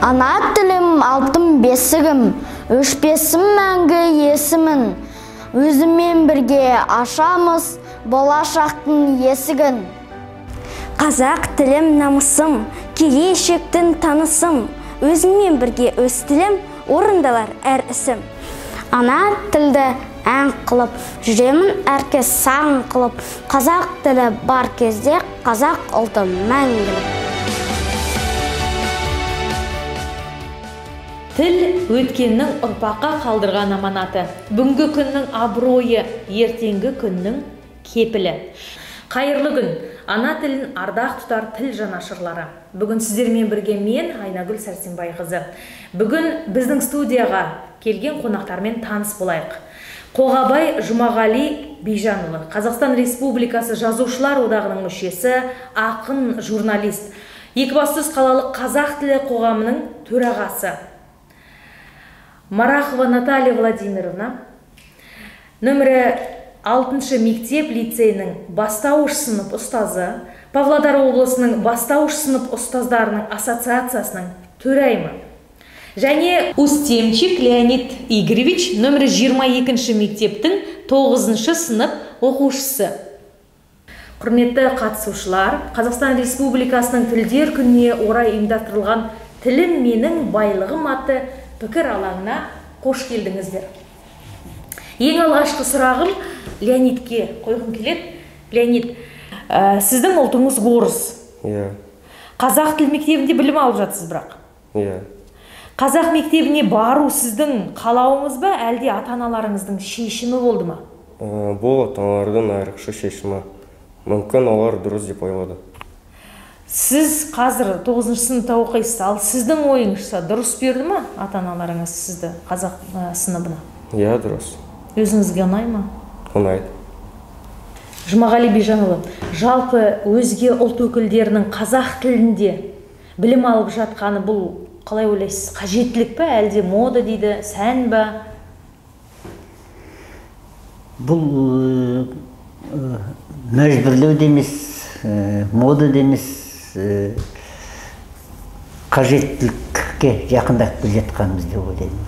Ана тілім алтын бесігім, өшпесім мәңгі есімін. Өзіммен бірге ашамыз болашақтың есігін. Қазақ тілім намысым, келешектің танысым. Өзіммен бірге өз тілім, орындалар әр ісім. Ана тілді ән қылып, жүремін әркез саң қылып. Қазақ тілі бар кезде қазақ ұлты мәңгілік. Тіл өткеннің ұрпаққа қалдырған аманаты. Бүгінгі күннің абыройы, ертеңгі күннің кепілі. Қайырлы күн, ана тілін ардақ тұтар тіл жанашырлары. Бүгін сіздермен бірге мен, Айнагүл Сәрсенбайқызы. Бүгін біздің студияға келген қонақтармен таныс болайық. Қоғабай Жұмағали Бижанұлы, Қазақстан Республикасы Жазушылар одағының мүшесі, ақын, журналист, Екібастұз қалалық қазақ тілі қоғамының төрағасы. Марахова Наталья Владимировна, нөмірі 6-шы мектеп лицейінің бастауыш сынып ұстазы, Павлодар облысының бастауыш сынып ұстаздарының ассоциациясының төрайымы. Және Устемчик Леонид Игоревич, нөмірі 22-ші мектептің 9-шы сынып оқушысы. Құрметті қатысушылар, Қазақстан Республикасының тілдер күніне орай ұйымдастырылған «Тілім менің байлығым» атты пікір алаңына қош келдіңіздер. Ең алғашқы сұрағым Леонидке қойғым келеді. Леонид, сіздің ұлтыңыз орыс. Иә. Қазақ тіл мектебінде білім алып жатсыз бірақ. Иә. Қазақ мектебіне бару сіздің қалауыңыз ба, әлде ата-аналарыңыздың шешімі болды ма? Бұл ата-аналардың айрықша шешімі. Мүмкін олар дұрыс деп ойлады. Сіз қазір 9-шы сыныпта оқисыз, ал сіздің ойыңызша дұрыс берді ма ата-аналарыңыз сізді қазақ сыныбына? Иә, дұрыс. Өзіңізге ұнай ма? Ұнайды. Жұмағали Бижанұлы, жалпы өзге ұлт өкілдерінің қазақ тілінде білім алып жатқаны бұл қалай ойлайсыз? Қажеттілік пе, әлде мода дейді, сән ба? Бұл мәжбүрлеу де емес, мода да емес, қажеттілікке жақындап келе жатқанымыз деп ойлаймын.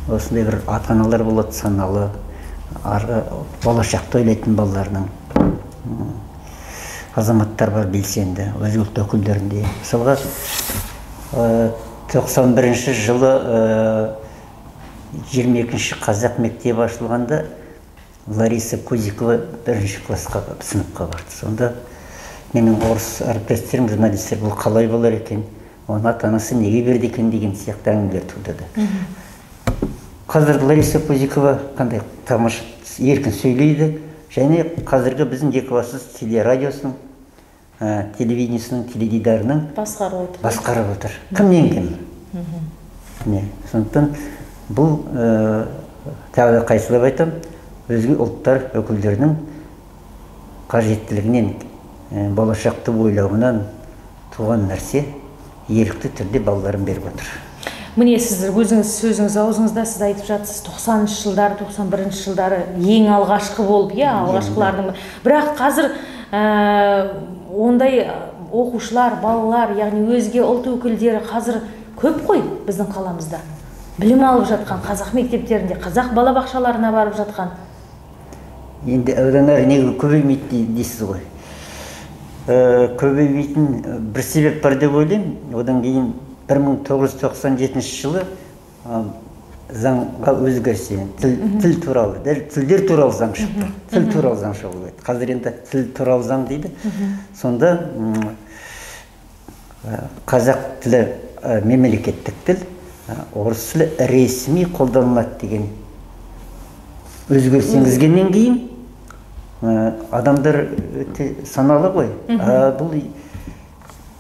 Осындай бір ата-аналар болады, саналы, арғы болашақты ойлайтын балаларының азаматтар бар белсенді, өзге ұлт өкілдерінде. Мысалға, 91 жылы 22-ші қазақ мектебі ашылғанда Лариса Кузикова 1-ші классқа, сыныпқа барды. Сонда менің орыс әріптестерім, журналистер, бұл қалай болар екен, оны ата-анасы неге берді екен деген сияқты әңгімелер тудырды. Қазір Лариса Кузикова қандай тамаша еркін сөйлейді, және қазіргі біздің Екібастұз телерадиосының, телевидениесінің, теледидарының басқарып отыр. Кімнен кім? Сондықтан бұл тағы да қайталап айтамын, өзге ұлттар өкілдерінің қажеттілігінен, болашақты ойлауынан туған нәрсе, ерікті түрде балаларын беріп отыр. Міне, сіз өзіңіз сөзіңіз аузыңызда сіз айтып жатсыз, 90-шы жылдары, 91-ші жылдары ең алғашқы болып, иә, алғашқылардың. Бірақ қазір ондай оқушылар, балалар, яғни өзге ұлт өкілдері қазір көп қой біздің қаламызда. Білім алып жатқан қазақ мектептерінде, қазақ балабақшаларына барып жатқан. Енді одан әрі неге көбеймейді дейсіз ғой. Көбеймейтін бір себеп бар деп ойлаймын. Одан кейін 1997 жылы заңға өзгеріс енді тіл туралы, дәл тілдер туралы заң шықты. Тіл туралы заң шығу еді. Қазір енді тіл туралы заң дейді. Сонда қазақ тілі мемлекеттік тіл, орыс тілі ресми қолданылады деген өзгеріс енгізгеннен кейін адамдар өте саналы ғой. Бұл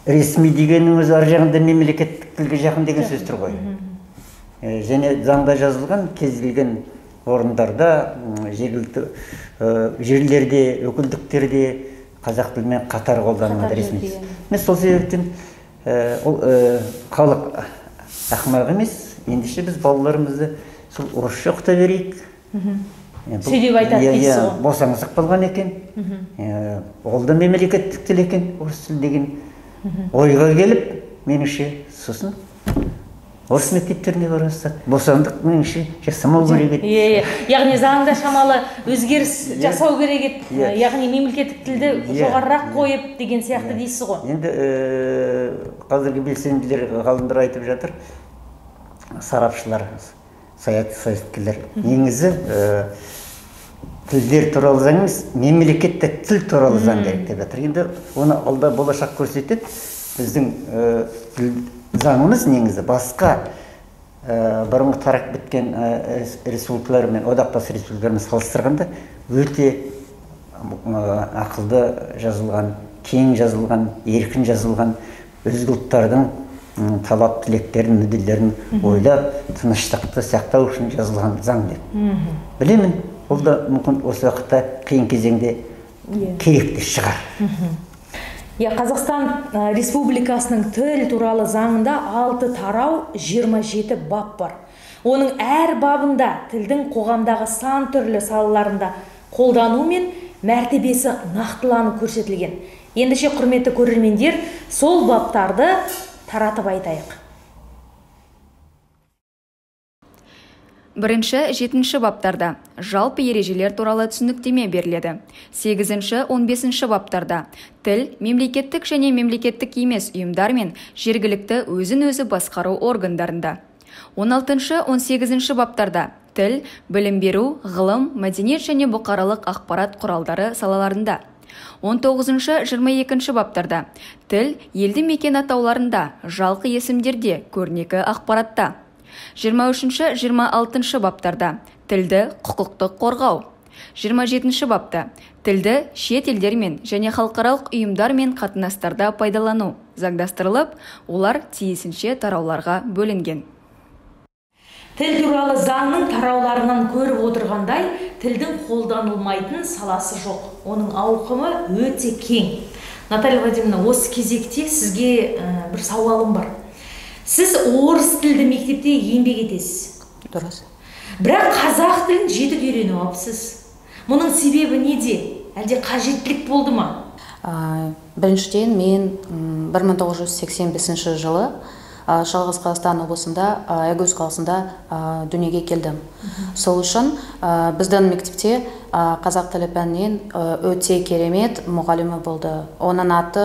ресми дегеннің өзі ар жағында мемлекеттік тілге жақын деген сөз тұр ғой. Және заңда жазылған кез келген орындарда, жергілікті жерлерде, өкілдіктерде қазақ тілімен қатар қолданылады ресми. Мен сол себептен ол халық ақымақ емес, ендеше біз балаларымызды сол орысша оқыта берейік. Сөйлеп айтады дейсіз ғой. Босаңсақ болған екен. Ол да мемлекеттік тіл екен, орыс тілі деген ойға келіп, меніңше, сосын Орыс мектептеріне бара бастады. Босандық меніңше жасамау керек еді. Яғни заңда шамалы өзгеріс жасау керек еді. Яғни мемлекеттік тілді жоғарырақ қойып деген сияқты дейсіз ғой. Енді қазіргі белсенділер, ғалымдар айтып жатыр, сарапшылар, саясаткерлер. Негізі тілдер туралы заң емес, мемлекеттік тіл туралы заң керек деп жатыр. Енді оны алда болашақ көрсетеді. Біздің тіл заңымыз негізі басқа бұрынғы тарап біткен республикалармен, одақтас республикалармен салыстырғанда өте ақылды жазылған, кең жазылған, еркін жазылған, өзге ұлттардың талап тілектерін, мүдделерін ойлап, тыныштықты сақтау үшін жазылған заң деп білемін. Ол да мүмкін осы уақытта қиын кезеңде керекті шығар. Қазақстан Республикасының тіл туралы заңында 6 тарау 27 бап бар. Оның әр бабында тілдің қоғамдағы сан түрлі салаларында қолдану мен мәртебесі нақтыланып көрсетілген. Ендеше, құрметті көрермендер, сол баптарды таратып айтайық. Бірінші, 7-ші баптарда жалпы ережелер туралы түсініктеме беріледі. 8-ші, 15-ші баптарда тіл, мемлекеттік және мемлекеттік емес ұйымдар мен жергілікті өзін-өзі басқару органдарында. 16-шы, 18-ші баптарда тіл, білім беру, ғылым, мәдениет және бұқаралық ақпарат құралдары салаларында. 19-шы, 22-ші баптарда тіл, елді мекен атауларында, жалқы есімдерде, көрнекі ақпаратта. 23-ші, 26-шы баптарда тілді құқықтық қорғау. 27-ші бапта тілді шет елдермен және халықаралық ұйымдармен қатынастарда пайдалану заңдастырылып, олар тиісінше тарауларға бөлінген. Тіл туралы заңның тарауларынан көріп отырғандай, тілдің қолданылмайтын саласы жоқ. Оның ауқымы өте кең. Наталья Владимировна, осы кезекте сізге бір сауалым бар. Сіз орыс тілді мектепте еңбек етесіз. Дұрыс. Бірақ қазақ тілін жетік үйреніп алыпсыз. Мұның себебі неде? Әлде қажеттілік болды ма? Біріншіден, мен 1985 жылы Шығыс Қазақстан облысында, Аягөз қаласында дүниеге келдім. Сол үшін біздің мектепте қазақ тілі пәнінен өте керемет мұғалімі болды. Оның аты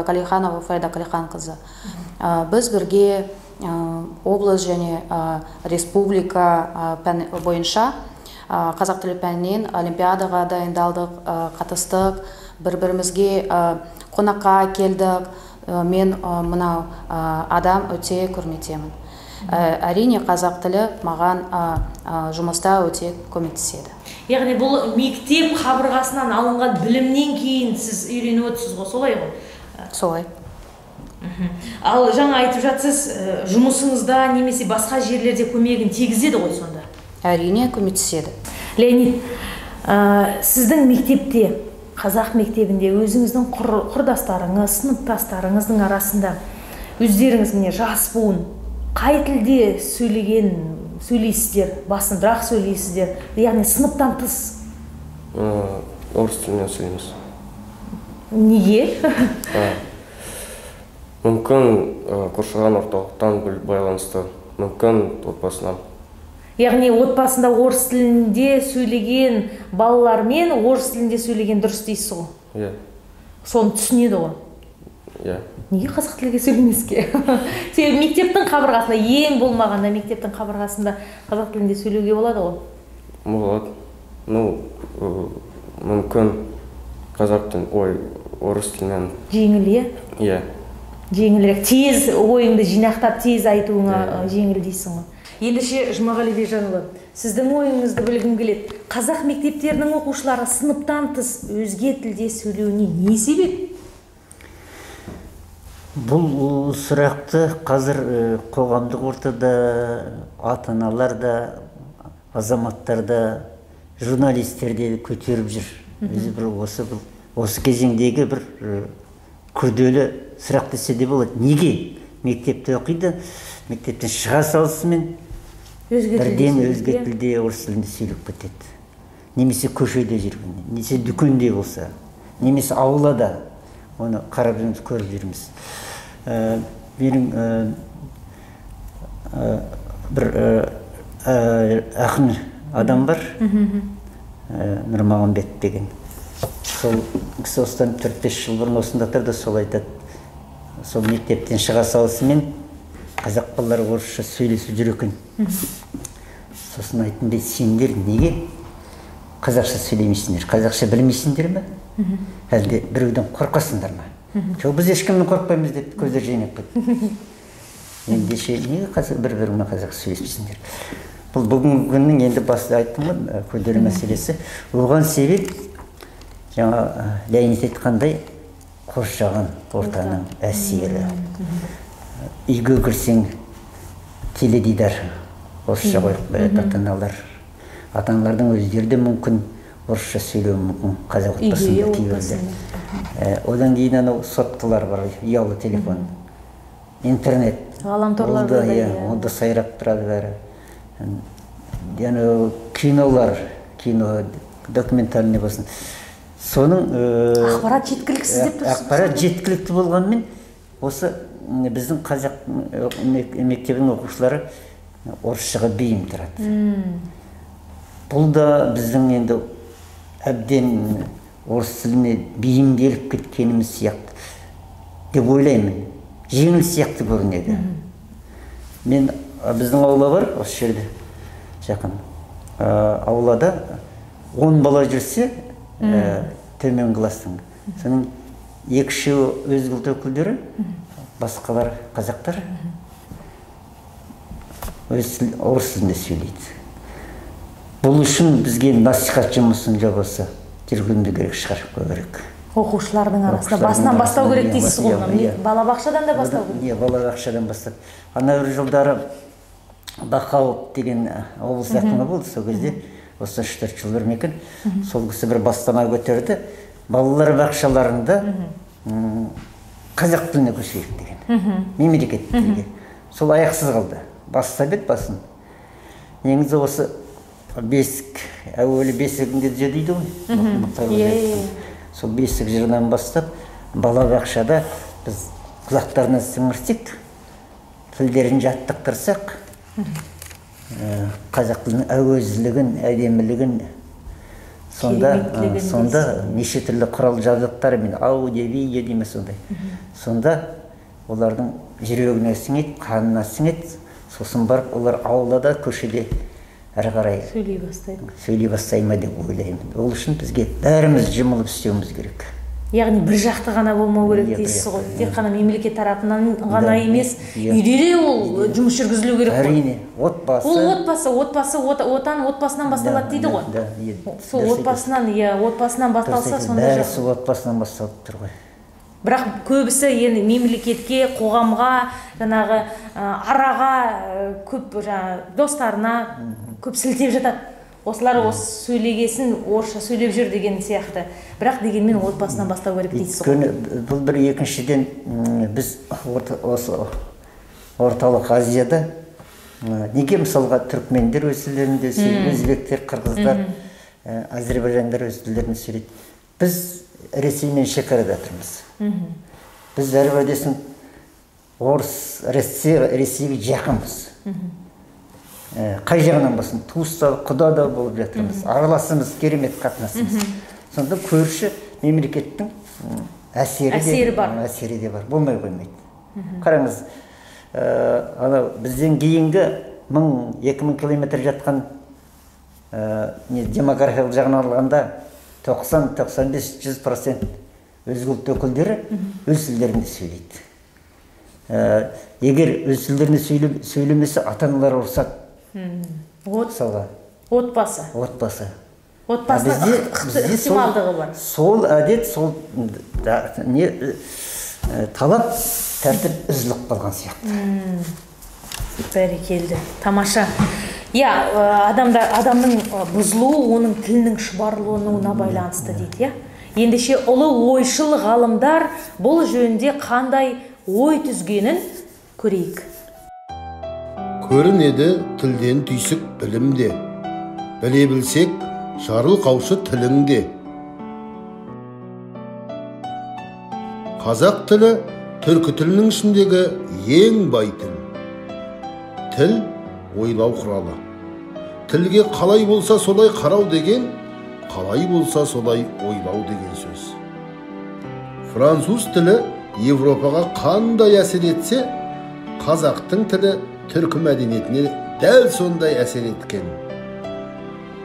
Қалиханова Фарида Қалиханқызы. Біз бірге облыс және республика бойынша қазақ тілі пәнінен олимпиадаға дайындалдық, қатыстық, бір-бірімізге қонаққа келдік. Мен мынау адам өте құрметтеймін. Әрине, қазақ тілі маған жұмыста өте көмектеседі. Яғни бұл мектеп қабырғасынан алынған білімнен кейін сіз үйреніп отырсыз ғой, солай ғой? Солай. Ал жаңа айтып жатсыз, жұмысыңызда немесе басқа жерлерде көмегін тигізеді ғой сонда? Әрине, көмектеседі. Леонид, сіздің мектепте, қазақ мектебінде өзіңіздің құрдастарыңыз, сыныптастарыңыздың арасында өздеріңіз міне жас буын қай тілде сөйлейсіздер, басымдырақ сөйлейсіздер, яғни сыныптан тыс? Орыс тілінен сөйлейміз. Неге? Мүмкін қоршаған орталықтан байланысты, мүмкін отбасынан. Яғни отбасында орыс тілінде сөйлеген балалармен орыс тілінде сөйлеген дұрыс дейсіз ғой? Иә. Соны түсінеді ғой? Иә. Неге қазақ тілге сөйлемеске? Себебі мектептің қабырғасында, ең болмағанда мектептің қабырғасында қазақ тілінде сөйлеуге болады ғой? Болады. Ну, мүмкін қазақ тілін, ой, орыс тілінен. Жеңіл, иә? Иә. Жеңілірек, тез ойыңды жинақтап, тез айтуыңа жеңіл дейсің ғой. Ендеше, Жұмағали Бижанұлы, сіздің ойыңызды білгім келеді. Қазақ мектептерінің оқушылары сыныптан тыс өзге тілде сөйлеуіне не себеп? Бұл сұрақты қазір қоғамдық ортада ата-аналар да, азаматтар да, журналистер де көтеріп жүр. Өзі бір осы кезеңдегі бір күрделі сұрақ десе де болады. Неге мектепте оқиды, мектептен шыға салысымен бірден өзге тілде, орыс тілінде сөйлеп кетеді. Немесе көшеде жүргенде, немесе дүкенде болса, немесе аулада оны қарап жүрміз, көріп жүрміз. Менің Бір ақын адам бар, Нұрмағамбет деген. Сол кісі осыдан 4-5 жыл бұрын осында тұрды, сол айтады. Сол мектептен шыға салысымен қазақ балалары орысша сөйлесіп жүр екен. Сосын айттым, дейді, сендер неге қазақша сөйлемейсіңдер? Қазақша білмейсіңдер ме? Әлде біреуден қорқасыңдар ма? Жоқ, біз ешкімнен қорықпаймыз деп көздері жайнап кетті. Ендеше неге бір-бірімен қазақша сөйлеспейсіңдер? Бұл бүгінгі күннің енді басты айттым ғой, күрделі мәселесі. Оған себеп жаңа Леонид айтқандай қоршаған ортаның әсері. Үйге кірсең теледидар орысша қойып қояды ата-аналар. Ата-аналардың өздері де мүмкін орысша сөйлеуі мүмкін қазақ отбасында кейбіреулер. Одан кейін анау соткалар бар, ұялы телефон, интернет. Ғаламторларда да, иә. Онда сайрап тұрады бәрі. Яғни кинолар, кино документальный болсын. Соның ақпарат жеткіліксіз деп тұрсыз. Ақпарат жеткілікті болғанмен осы біздің қазақ мектебінің оқушылары орысшаға бейім тұрады. Бұл да біздің енді әбден орыс тіліне бейімделіп кеткеніміз сияқты деп ойлаймын. Жеңіл сияқты көрінеді. Мен біздің аула бар осы жерде жақын. Аулада 10 бала жүрсе, төмен класстың. Соның 2-үшеуі өзге ұлт өкілдері, басқалар қазақтар өз орыс тілінде сөйлейді. Бұл үшін бізге насихат жұмысын жобасы жүргізу керек шығар, көбірек. Оқушылардың арасында басынан бастау керек дейсіз ғой, балабақшадан да бастау керек. Иә, балабақшадан бастап. Ана бір жылдары Бақауов деген облыс әкімі болды, сол кезде осы 3-4 жыл бұрын екен. Сол кісі бір бастама көтерді. Балалар бақшаларында қазақ тіліне көшейік деген. Мемлекеттік тілге. Сол аяқсыз қалды. Бастап еді басын. Негізі осы бесік, әуелі бесігінде түзе дейді ғой. Сол бесік жырынан бастап балабақшада біз құлақтарына сіңірсек, тілдерін жаттықтырсақ, қазақ тілінің әуезділігін, әдемілігін, сонда неше түрлі құрал жабдықтармен, аудио, видео дейміз сондай. Сонда олардың жүрегіне сіңеді, қанына сіңеді, сосын барып олар аулада, көшеде әрі қарай сөйлей бастайды. Сөйлей бастай ма деп ойлаймын. Ол үшін бізге бәріміз жұмылып істеуіміз керек. Яғни бір жақты ғана болмау керек дейсіз ғой. Тек қана мемлекет тарапынан ғана емес, үйде де ол жұмыс жүргізілу керек қой. Әрине, отбасы. Ол отбасы, отан отбасынан басталады дейді ғой. Сол отбасынан, иә, отбасынан басталса сонда. Бәрі сол отбасынан басталып тұр ғой. Бірақ көбісі енді мемлекетке, қоғамға, жаңағы араға, көп жаңағы достарына көп сілтеп жатады. Осылар осы сөйлегесін орысша сөйлеп жүр деген сияқты. Бірақ дегенмен отбасынан бастау керек дейсіз ғой. Бұл бір, екіншіден біз осы Орталық Азияда неге мысалға түркмендер өз тілдерінде сөйлейді, өзбектер, қырғыздар, әзербайжандар өз тілдерінде сөйлейді. Біз Ресеймен шекарада тұрмыз. Біз әрбір орыс, Ресейге жақынбыз. Қай жағынан болсын, туыс та, құда да болып жатырмыз, араласымыз, керемет қатынасымыз. Сонда көрші мемлекеттің әсері бар, әсері де бар, болмай қоймайды. Қараңыз, анау бізден кейінгі 1000-2000 километр жатқан демографиялық жағынан алғанда 90-95-100% өзге ұлт өкілдері өз тілдерінде сөйлейді. Егер өз тілдерінде сөйлемесе, ата-аналар ұрысады. Мысалға. Отбасы. Отбасы. Отбасының ықтималдығы бар. Сол әдет, сол талап, тәртіп үзіліп қалған сияқты. Бәрекелді. Тамаша. Иә, адамның бұзылуы оның тілінің шұбарлануына байланысты дейді, иә. Ендеше ұлы ойшыл ғалымдар бұл жөнінде қандай ой түзгенін көрейік. Көрінеді тілден түйсік білімде. Біле білсек, жарылқаушы тіліңде. Қазақ тілі түркі тілінің ішіндегі ең бай тіл. Тіл ойлау құралы. Тілге қалай болса солай қарау деген, қалай болса солай ойлау деген сөз. Француз тілі Европаға қандай әсер етсе, қазақтың тілі түркі мәдениетіне дәл сондай әсер еткен.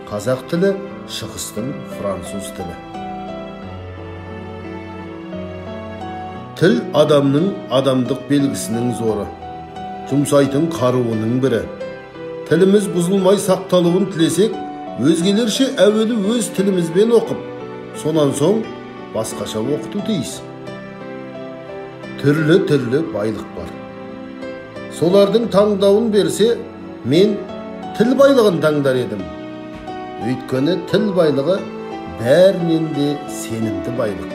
Қазақ тілі шығыстың француз тілі. Тіл адамның адамдық белгісінің зоры, жұмсайтын қаруының бірі. Тіліміз бұзылмай сақталуын тілесек, өзгелерше әуелі өз тілімізбен оқып, сонан соң басқаша оқыту тиіс. Түрлі-түрлі байлық бар. Солардың таңдауын берсе, мен тіл байлығын таңдар едім. Өйткені тіл байлығы бәрінен де сенімді байлық.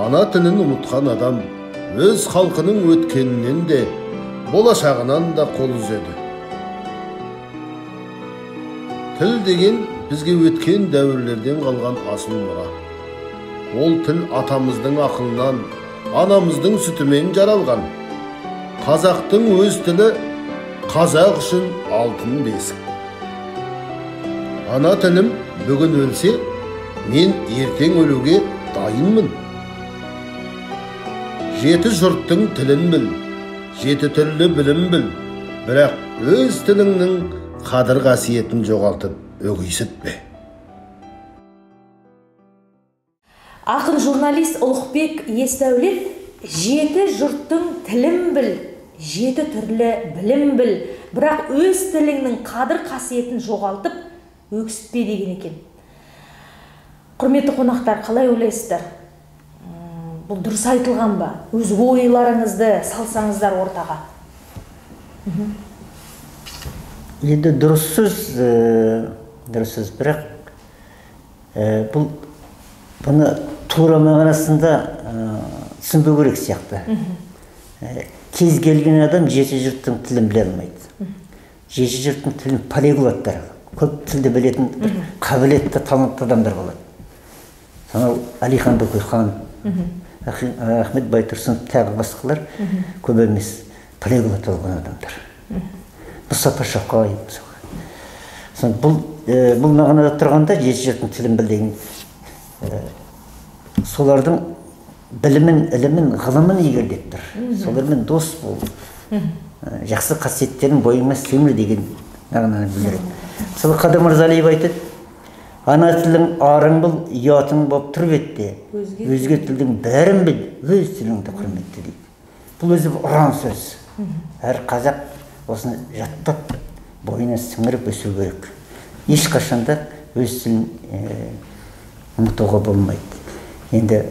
Ана тілін ұмытқан адам өз халқының өткенінен де, болашағынан да қол үзеді. Тіл деген бізге өткен дәуірлерден қалған асыл мұра. Ол тіл атамыздың ақылынан, анамыздың сүтімен жаралған. Қазақтың өз тілі қазақ үшін алтын бесік. Ана тілім бүгін өлсе, мен ертең өлуге дайынмын. Жеті жұрттың тілін біл, жеті түрлі білім біл, бірақ өз тіліңнің қадір қасиетін жоғалтып өгейсітпе. Ақын журналист Ұлықбек Есдәулет жеті жұрттың тілін біл, жеті түрлі білім біл, бірақ өз тіліңнің қадір қасиетін жоғалтып өксітпе деген екен. Құрметті қонақтар, қалай ойлайсыздар? Бұл дұрыс айтылған ба? Өз ойларыңызды салсаңыздар ортаға. Енді дұрыс сөз, дұрыс сөз, бірақ бұл бұны тура мағынасында түсінбеу керек сияқты. Кез келген адам жеті жұрттың тілін біле алмайды. Жеті жұрттың тілін полиглоттар, көп тілді білетін қабілетті, талантты адамдар болады. Сонау Әлихан Бөкейхан, Ахмет Байтұрсынов тағы басқалар көп емес, полиглот болған адамдар. Мұстафа Шоқай. Бұл мағынада тұрғанда жеті жұрттың тілін біл деген солардың білімін, ілімін, ғылымын игер деп тұр. Солармен дос бол, жақсы қасиеттерін бойыңа сіңір деген мағынаны білдіреді. Мысалы, Қадыр Мырзалиев айтады, ана тілің арың бол, ұятың болып тұр бетте, өзге тілдің бәрін біл, өз тіліңді құрметте дейді. Бұл өзі ұран сөз. Әр қазақ осыны жаттап, бойына сіңіріп өсу керек. Ешқашанда өз тілін ұмытуға болмайды. Енді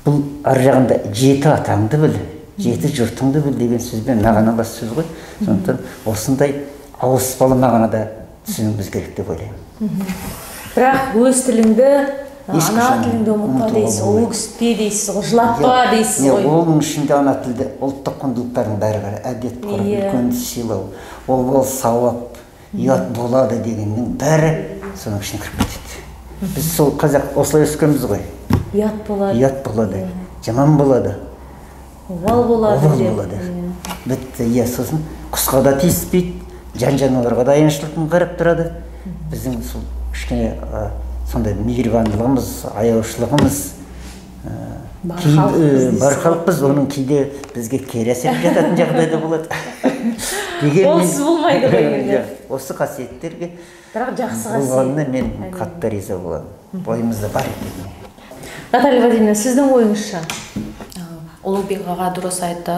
бұл ар жағында жеті атаңды біл, жеті жұртыңды біл деген сөзбен мағыналас сөз ғой. Сондықтан осындай ауыспалы мағынада түсінуіміз керек деп ойлаймын. Бірақ өз тіліңді, ана тіліңді ұмытпа дейсіз, өксітпе дейсіз ғой, жылатпа дейсіз ғой. Оның ішінде ана тілді ұлттық құндылықтардың бәрі бар. Әдет ғұрып, үлкенді сыйлау, обал сауап, ұят болады дегеннің бәрі соның ішіне кіріп кетеді. Біз сол қазақ осылай өскенбіз ғой. Ұят болады. Ұят болады, жаман болады. Обал болады. Обал болады. Бітті, иә, сосын құсқа да тиіспейді, жан-жануарларға да аянышшылықпен қарап тұрады. Біздің сол кішкене сондай мейірбандылығымыз, аяушылығымыз, бар халықпыз, оның кейде бізге кері әсер ететін жағдай да болады. Онсыз болмайды ғой енді. Осы қасиеттерге бірақ жақсы қасиет болғанына мен қатты риза боламын. Бойымызда бар екеніне. Наталья Владимировна, сіздің ойыңызша? Ұлықбек аға дұрыс айтты.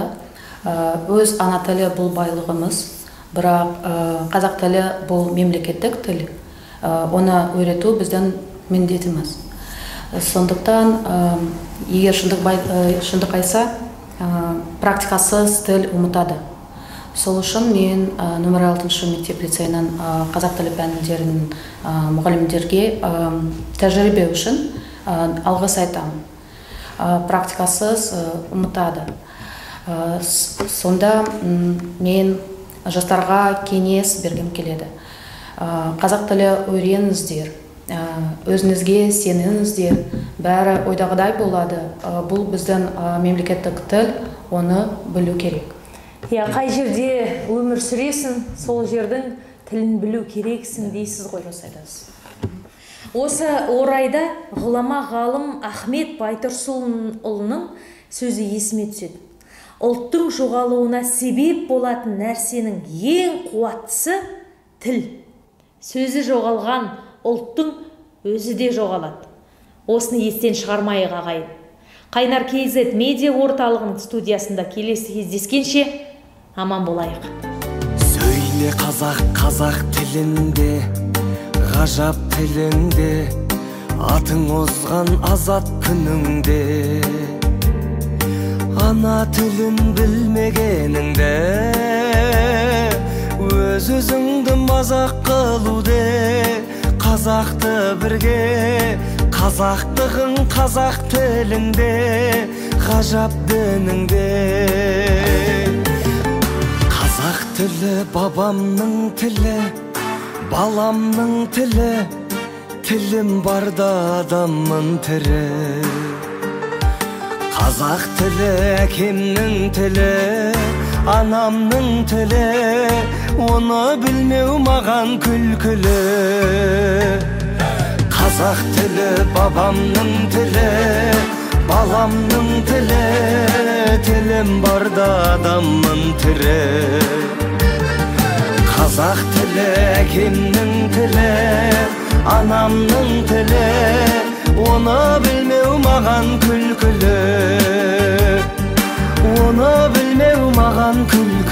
Өз ана тілі бұл байлығымыз, бірақ қазақ тілі бұл мемлекеттік тіл. Оны үйрету біздің міндетіміз. Сондықтан егер шындық айтса, практикасыз тіл ұмытады. Сол үшін мен нөмір 6 мектеп лицейінің қазақ тілі пәндерінің мұғалімдерге тәжірибе үшін алғыс айтамын. Практикасыз ұмытады. Сонда мен жастарға кеңес бергім келеді. Қазақ тілі үйреніңіздер, өзіңізге сеніңіздер, бәрі ойдағыдай болады. Бұл біздің мемлекеттік тіл, оны білу керек. Иә, қай жерде өмір сүресің, сол жердің тілін білу керексің дейсіз ғой. Дұрыс айтасыз. Осы орайда ғұлама ғалым Ахмет Байтұрсынұлының сөзі есіме түседі. Ұлттың жоғалуына себеп болатын нәрсенің ең қуаттысы тіл. Сөзі жоғалған ұлттың өзі де жоғалады. Осыны естен шығармайық, ағайын. Қайнар KZ медиа орталығының студиясында келесі кездескенше аман болайық. Сөйле қазақ, қазақ тілінде, ғажап тілінде, атың озған азат күніңде. Ана тілін білмегеніңде, өз өзіңді мазақ қылуде. Қазақты бірге, қазақтығың қазақ тілінде, ғажап дініңде. Қазақ тілі бабамның тілі, баламның тілі, тілім барда адаммын тірі. Қазақ тілі әкемнің тілі, анамның тілі, оны білмеу маған күлкілі. Қазақ тілі бабамның тілі, баламның тілі, тілім барда адаммын тірі. Қазақ тілі әкемнің тілі, анамның тілі, оны білмеу маған күлкілі. Оны білмеу маған күлкілі.